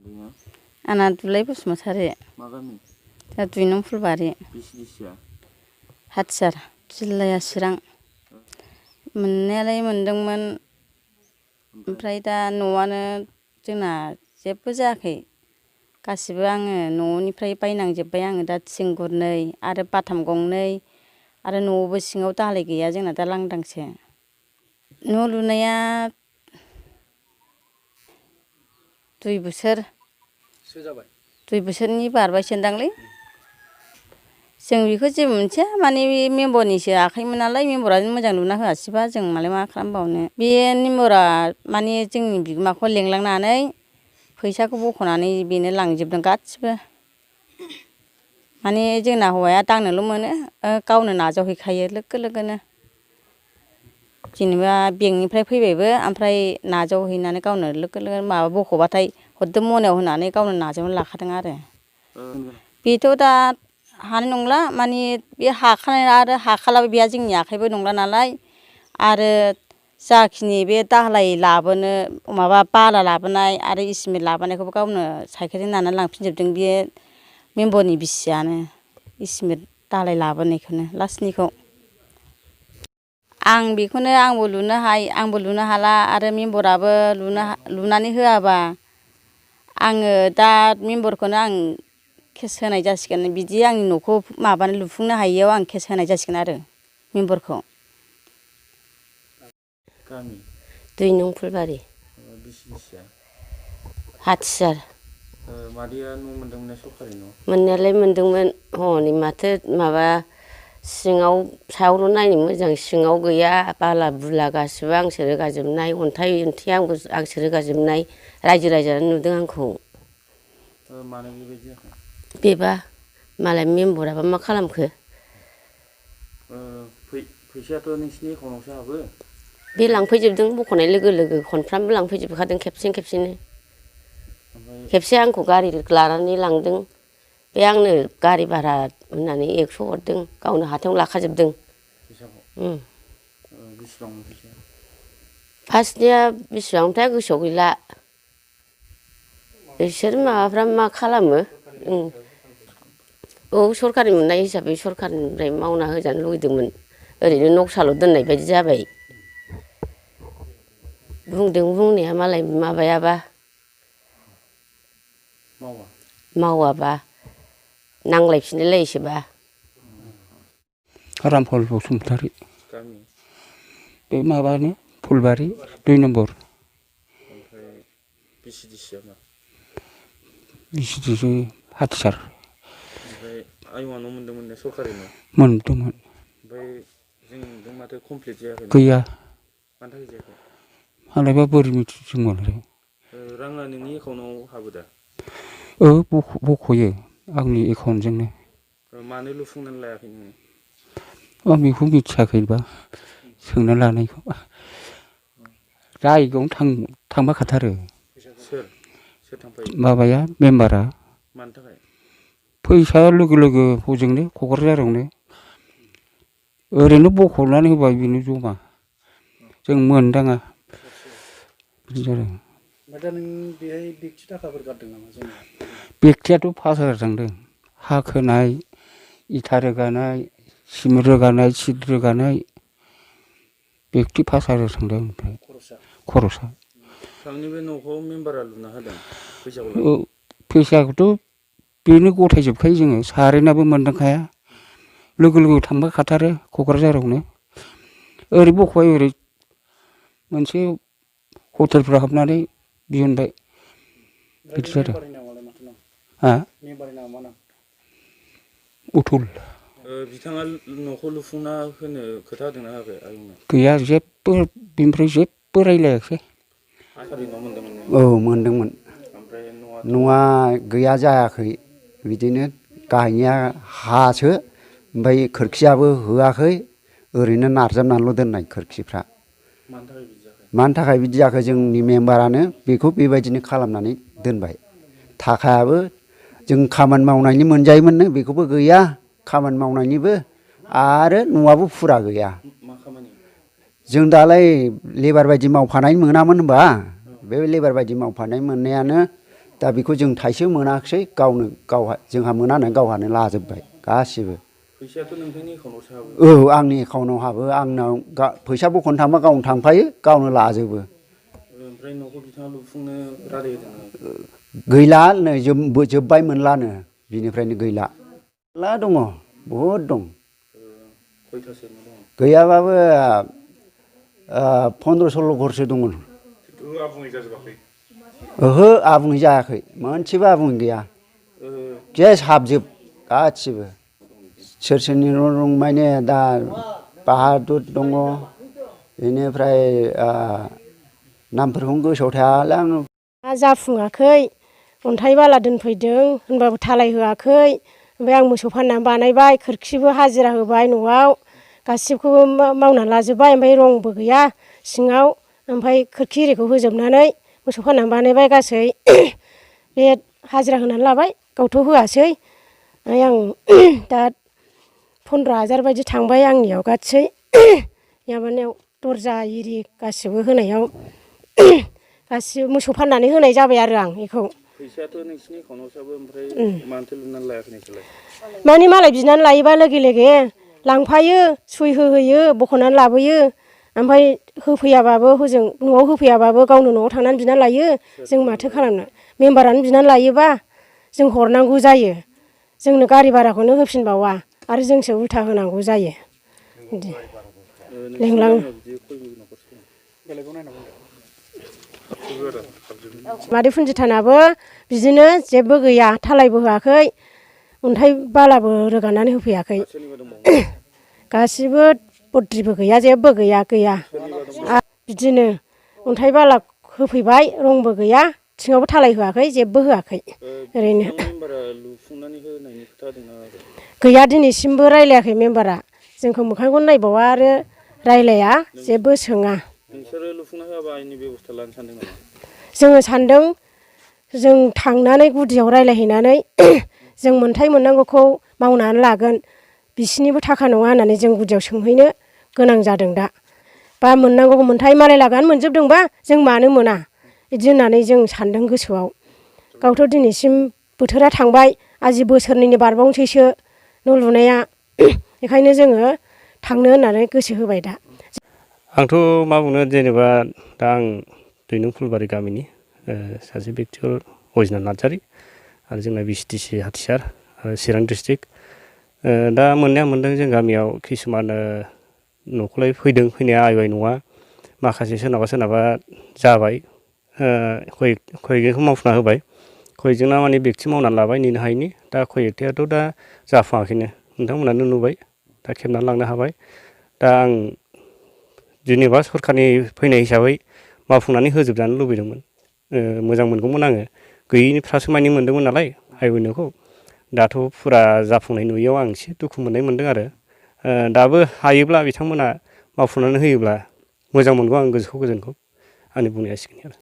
आंना दुलाय बसुमतारी दा 2 नं फुलबारि हाथिसार जिल्लाया चिरां मोननायालाय मोनदोंमोन ओमफ्राय दा न'आनो जोंना जेबो जायाखै गासिबो आङो न'निफ्राय बायनांजोब्बाय आङो दा थिं गुरनै आरो बाथाम गंनै आरो न'आवबो सिङाव दालाय गैया जोंना दा लांदांसो न' लुनाया 2 बोसोरसो जाबाय 2 बोसोरनि बारबायसोदांलै जों बेखौ जेबो मोनथिया माने बे मेम्बरनिसो आखाइमोन नालाय मेम्बरानो मोजां लुना होआसैबा जों मालाय मा खालामबावनो बे मेम्बरा माने जोंनि बिगोमाखौ लेंलांनानै फैसाखौ बख'नानै बेनो लांजोबदों गासिबो माने जोंना हौवाया दांनोल' मोनो गावनो नाजावहैखायो लोगो लोगोनो जेनेबा बेंकनिफ्राय फैबायबो ओमफ्राय नाजावहैनानै गावनो लोगो लोगो माबा बख'बाथाय हरदो मनायाव होनानै गावनो नाजावना लाखादों आरो बेथ' दा हानाय नंला माने बे हाखानाय आरो हाखालाबो बेहा जोंनि आखाइबो नंला नालाय आरो जाखिनि बे दालाय लाबोनो माबा बाला लाबोनाय आरो इसिमेन्ट लाबोनायखौबो गावनो साइकेलजों नारनानै लांफिनजोबदों बे मेम्बरनि बिसियानो इसिमेन्ट दालाय लाबोनायखौनो लास्टनिखौ आं बेखौनो आंबो लुनो हाला आरो मेम्बराबो लुनानै होआबा आङो दा मेम्बरखौनो आं केस होनाय जासिगोन बिदि आंनि न'खौ माबानो लुफुंनो हायियाव आं केस होनाय जासिगोन आरो मेम्बरखौ 2 नं फुलबारि हाथिसार मादैया न' मोनदोंमोन सरखारि न' मोननायालाय मोनदोंमोन हनै माथो माबा सिङाव सायावल' नायनो मोजां सिङाव गैया बाला बुला गासिबो आंसो रोगाजोबनाय अन्थाइ आंसो रोगाजोबनाय रायजो राजायानो नुदों आंखौ मानो बेबायदि जाखो बेबा मालाय मेम्बराबा मा खालामखो फैसायाथ' नोंसिनि एकाउन्टआवसो हाबो बे लांफैजोबदों बख'नाय लोगो लोगो खनफ्रामबो लांफैजोबखादों खेबसेनो खेबसे आंखौ गारि लानानै लांदों बे आंनो गारि भारा होननानै 100 हरदों गावनो हाथायाव लाखाजोबदों बेसेबांमोन फैसाया फार्स्टनिया बेसेबांथाय गोसोआव गैला बिसोर माबाफ्रा मा खालामो औ सरखारि मोननाय हिसाबै सरखारनिफ्राय मावना होजानो लुगैदोंमोन ओरैनो नक्साल' दोननाय बायदि जाबाय बुंदों बुंनाया मालाय माबायाबा मावाबा नांलायफिनलायलायोसोबा रामफल बसुमतारी बे माबानि फुलबारि 2 नम्बर ओमफ्राय बिसिडिसिया मा बिसिडिसि हाथिसार ओमफ्राय आयंआ न' मोनदोंमोन ने सरखारि न' मोनदोंमोन ओमफ्राय जों नुदों माथो कमप्लिट जायाखै गैया मानि थाखाय जायाखै मालायबा बोरै मिथिसिगोनलाय राङा नोंनि एकाउन्टआव हाबो दा बख'यो आंनि एकाउन्टजोंनो मानो लुफुंनानै लायाखै नोङो आं बेखौ मिथियाखैबा सोंना लानायखौ जायगायावनो थांफाखाथारो सोर थांफायो माबाया मेम्बारा मानि थाखाय फैसाया लोगो लोगो हजोंनो क'क्राझारावनो ओरैनो बख'नानै होबाय बेनो जमा जों मोनदाङा बिदि जादों दा नों बेहाय बेक्ति थाखाफोर गारदों नामा जोंना बेक्तियाथ' 5,000 थांदों हा खोनाय इथा रोगानाय सिमेन्ट रोगानाय सिट रोगानाय बेक्ति 5,000 थांदों ओमफ्राय खरसा नोंनि बे न'खौ मेम्बारा लुना होदों फैसाखौथ' बेनो गथायजोबखायो जोङो सारेनाबो मोनदांखाया लोगो लोगो थांफाखाथारो क'क्राझारावनो ओरै बख'बाय ओरै मोनसे हटेलफ्राव हाबनानै दिहुनबाय बिदि जादों उथुल बिथाङा न'खौ लुफुंना होनो खोथा होदोंना होआखै आयंनो गैया जेबो बेनिफ्राय जेबो रायलायाखै औ मोनदोंमोन न'आ गैया जायाखै बिदिनो गाहायनिया हासो ओमफ्राय खोरखियाबो होआखै ओरैनो नारजाबनानैल' दोननाय खोरखिफ्रा मानि थाखाय बिदि जाखो जोंनि मेम्बारानो बेखौ बेबायदिनो खालामनानै दोनबाय थाखायाबो जों खामानि मावनायनि मोनजायोमोननो बेखौबो गैया खामानि मावनायनिबो आरो न'आबो फुरा गैया जों दालाय लेबार बायदि मावफानाय मोनामोन होनबा बे लेबार बायदि मावफानाय मोननायानो दा बेखौ जों थाइसे मोनाखिसै गावनो जोंहा मोना होननानै गावहानो लाजोब्बाय गासिबो। फैसायाथ' नोंथांनि एकाउन्टआवसो हाबो? औ आंनि एकाउन्टआव हाबो। आंनाव फैसा बख'नो थांबा गावनो थांफायो गावनो लाजोबो। ओमफ्राय न'खौ बिथाङा लुफुंनो रायलायदों नामा? गैला नै जोब्बाय मोनलानो बिनिफ्रायनो गैला। मेरला दङ बहुद दं। खयथासो न' दङ? गैयाबाबो 15-16 घरसो दङ। आबुङै जाजोबाखै? ओहो आबुङै जायाखै मोनसेबो आबुङै गैया। जेस हाबजोब गासिबो। सोर सोरनि न' दं माने दा बाहादुर दङ बेनिफ्राय नामफोरखौनो गोसोआव थायालै आङो। जाफुङाखै अन्थाइ बाला दोनफैदों होनबाबो थालाय होआखै। ओमफ्राय आं मोसौ फाननानै बानायबाय खोरखिबो हाजिरा होबाय न'आव गासिबखौबो मावनानै लाजोब्बाय। ओमफ्राय रंबो गैया सिङाव। ओमफ्राय खोरखि एरिखौ होजोबनानै मोसौ फाननानै बानायबाय गासै बे हाजिरा होनानै लाबाय गावथ' होआसै। ओमफ्राय आं दा 15,000 बायदि थांबाय आंनियाव गासै माबानायाव दरजा एरि गासिबो होनायाव गासिबो मोसौ फाननानै होनाय जाबाय आरो आं बेखौ। फैसायाथ' नोंसिनि एकाउन्टआवसो हाबो ओमफ्राय मानोथो लुनानै लायाखै नोंसोरलाय? माने मालाय बिनानै लायोबा लोगो लोगो लांफायो सुइ होहोयो बख'नानै लाबोयो। ओमफ्राय होफैयाबाबो हजों न'आव होफैयाबाबो गावनो न'आव थांनानै बिनानै लायो। जों माथो खालामनो मेम्बारानो बिनानै लायोबा जों हरनांगौ जायो। जोंनो गारि भाराखौनो होफिनबावा आरो जोंसो उल्था होनांगौ जायो। बिदि लेंलाङो। मादै फुनजिथानाबो बिदिनो जेबो गैया थालायबो होआखै अन्थाइ बालाबो रोगानानै होफैयाखै। गासिबो बद्रिबो गैया जेबो गैया। बिदिनो अन्थाइ बाला होफैबाय रंबो गैया थिङावबो थालाय होआखै जेबो होआखै ओरैनो। गैया दिनैसिमबो रायलायाखै मेम्बारा जोंखौ मोखांखौनो नायबावा आरो रायलाया जेबो सोङा। नोंसोरो लुफुंना होआबा आयेननि बेब'स्था लानो सानदों नामा? जोङो सानदों जों थांनानै गुदियाव रायलायहैनानै जों मोनथाय मोननांगौखौ मावनानै लागोन बिसिनिबो थाखा नङा होननानै जों गुदियाव सोंहैनो गोनां जादों दा। बा मोननांगौखौ मोनथाय मालाय लागानो मोनजोबदोंबा जों मानो मोना बिदि होननानै जों सानदों गोसोआव। गावथ' दिनैसिम बोथोरा थांबाय आजि बोसोरनैनि बारबावनोसैसो न' लुनाया। बेखायनो जोङो थांनो होननानै गोसो होबाय दा। आंथ' मा बुंनो जेनेबा दा आं 2 नं फुलबारि गामिनि सासे बेक्ति अजिनाथ नार्जारि आरो जोंना VCTC हाथिसार आरो चिरां डिस्ट्रिक्ट। दा मोननाया मोनदों जों गामियाव किसुमान न'खौलाय फैदों फैनाया आइवाइ नङा माखासे सोरनाबा जाबाय खय एकड़खौ मावफुंना होबाय खय एकजना माने बेक्ति मावनानै लाबाय नेनो हायिनि। दा खय एकथायाथ' दा जाफुङाखैनो नोंथांमोनानो नुबाय दा खेबनानै लांनो हाबाय। दा आं जेनेबा सरखारनि फैनाय हिसाबै मावफुंनानै होजोबजानो लुबैदोंमोन। मोजां मोनगौमोन आङो गैयिफ्रासो मानि मोनदोंमोन नालाय हाइवे न'खौ। दाथ' फुरा जाफुंनाय नुयियाव आं एसे दुखु मोननाय मोनदों आरो। दाबो हायोब्ला बिथांमोना मावफुंनानै होयोब्ला मोजां मोनगौ आं गोसोखौ गोजोनगौ आंनि बुंनाया एसेखिनि आरो।